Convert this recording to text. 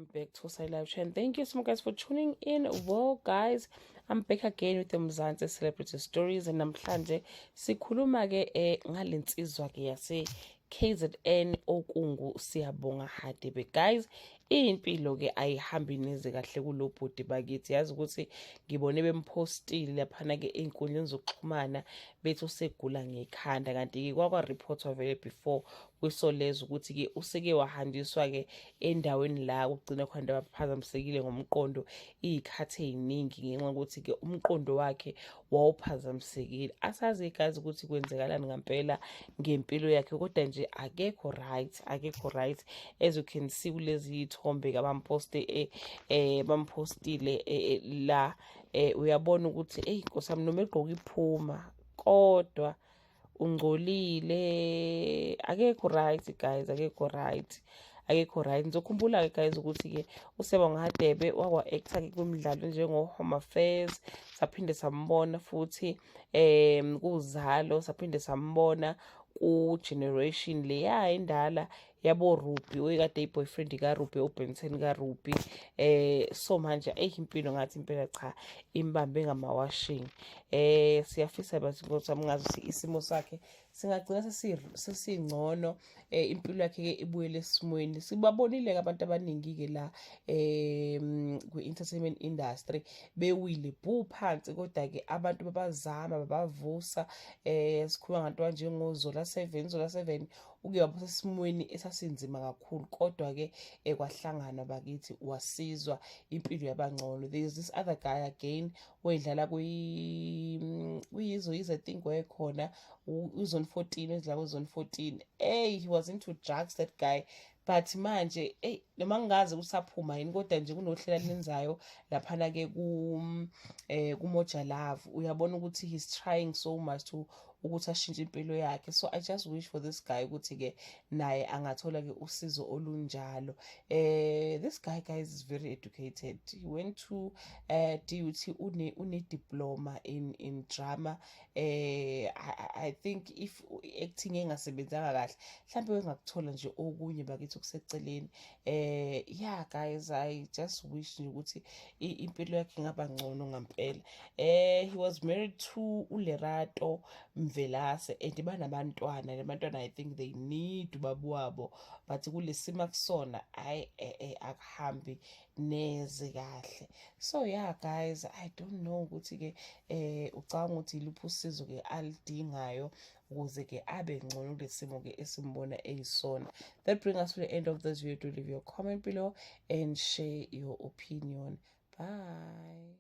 Welcome back to Side Live Channel. Thank you so much, guys, for tuning in. Well, guys, I'm back again with the Mzansi Celebrity Stories, and namhlanje sikhuluma ke ngalensizwa ke yase KZN okungu Siyabonga Hadebe. Guys, impilo ke ayihambi neze kahle kulo bhuti bakithi. Yazi ukuthi ngibone bempostile laphana ke ey'nkundleni zokuxhumana, bethi usegula ngekhanda, kanti-ke kwakwa-reportwa vele before kwiSolezwe ukuthi-ke useke wahanjiswa-ke endaweni la kugcina khona abaphazamisekile ngomqondo iy'khathi ey'ningi, ngenxa yokuthi-ke umqondo wakhe wawuphazamisekile. Asazi igazi ukuthi kwenzekalani ngampela ngempilo yakhe, kodwa nje akekho right, akekho right. As you can see kulezi y'thombe-ke abamposte, bamphostile la, uyabona ukuthi, eyi nkosi yami, noma egqoke iphuma kodwa ungcolile, akekho right, guys, akekho right, akekho right. Ngizokhumbula-ke, guys, ukuthi-ke uSiyabonga Hadebe wakwa-actor-ke kwimidlalo njengo-Home Affairs, saphinde sambona futhi kuZalo, saphinde sambona ku-Generation leya endala yabo Ruby, oyekade i-boyfriend kaRuby, uBenson kaRuby. So manje, eyi, impilo ngathi impela cha, imbambe ngamawashing. Siyafisa bathi, nkosi yami, ngazi ukuthi isimo sakhe singagcina sesingcono, impilo yakhe-ke ibuyele esimweni. Sibabonile-ke abantu abaningi-ke la kwi-entertainment industry bewile bhu phansi, kodwa-ke abantu babazama babavusa. Sikhuluma ngabantu kanjengoZola Seven. Zola Seven uke waba sesimweni esasinzima kakhulu, kodwa-ke kwahlangana bakithi, wasizwa, impilo yabangcono. There is this other guy again oyidlala kuYizo Yizo, I think wayekhona uZone 14, edlala kuZone 14. Hey, he was into drugs, that guy, but manje, eyi, noma ngingazi usaphuma yini, kodwa nje kunohlelo alenzayo laphana-ke ku-Moja Love. Uyabona ukuthi he's trying so much to ukuthi ashintshe impilo yakhe. So I just wish for this guy ukuthi-ke naye angathola-ke usizo olunjalo. This guy, guys, is very educated. He went to DUT, une diploma in drama. I think if acting engasebenzanga kahle, mhlawumbe wengakuthola nje okunye bakithi okuseceleni. Yeah, guys, I just wish nje ukuthi impilo yakhe ingaba ngcono ngampela. He was married to uLerato Mvelase and banabantwana. Labantwana, I think they need ubaba wabo, but kulesimo akusona, hayi, akuhambi neze kahle. So yeah, guys, I don't know ukuthi ke ucabanga ukuthi iluphi usizo ke alidingayo ukuze ke abe ngcono kulesimo ke esimbona eyisona. That bring us to the end of this video. Do leave your comment below and share your opinion. Bye.